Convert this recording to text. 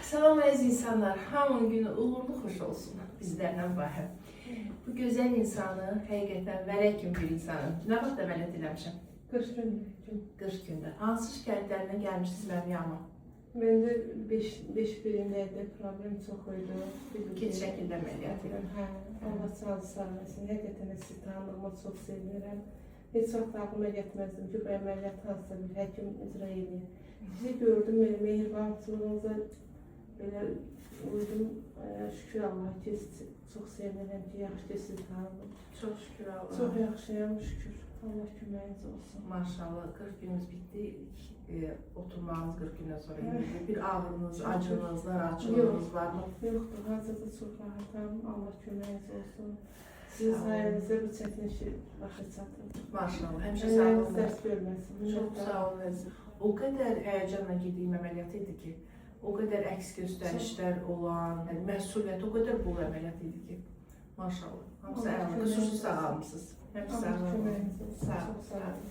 Salam əziz insanlar, hamının günü uğurlu, xoş olsun bizlərlə bahəm. Bu gözəl insanı, həqiqətən vərək kimi bir insanı. Nə vaxt əməliyyat eləmişəm? 40 gün. Gün. 40 gündə. Hansı şikayətlərlə gəlmişsiniz mənim yanıma? Məndə 5 5 birində problem çox idi. Keç şəkildə əməliyyat elədim. Hə, Allah canı sağ olsun. Həqiqətən də sizi tanıdığıma çox sevinirəm. Heç vaxt ağlıma gətirməzdim ki, bu əməliyyat hansısa bir həkim icra eləyir. Sizi gördüm, belə mehribançılığınıza belə uydum. Şükür Allaha ki, sizi çox sevinirəm ki, yaxşı ki sizi tanıdım. Çox şükür Allaha. Çox yaxşıyam, şükür. Allah köməyiniz olsun. Maşallah 40 günümüz bitdi. Oturmağınız 40 gündən sonra indi bir ağrınız, acınız, narahatçılığınız var mı? Yoxdur, hazırda çox rahatam. Allah köməyiniz olsun. Sizin Sağ olun. sayənizdə bu çətin işi başa çatdım. Maşallah. Həmişə sağ Əlləriniz olun. dərs görməsin. Çox sağ olun əzizim. O qədər həyəcanla girdiyim əməliyyat idi ki, o qədər əks göstərişlər olan, yəni məsuliyyət o qədər bol əməliyyat idi ki. Maşallah. Hamısı Allah əla. köməyiniz Qüsursuz olsun. sağalmısınız. Həmişə sağ Allah olun. köməyiniz olsun. Sağ olun. Çox sağ olun.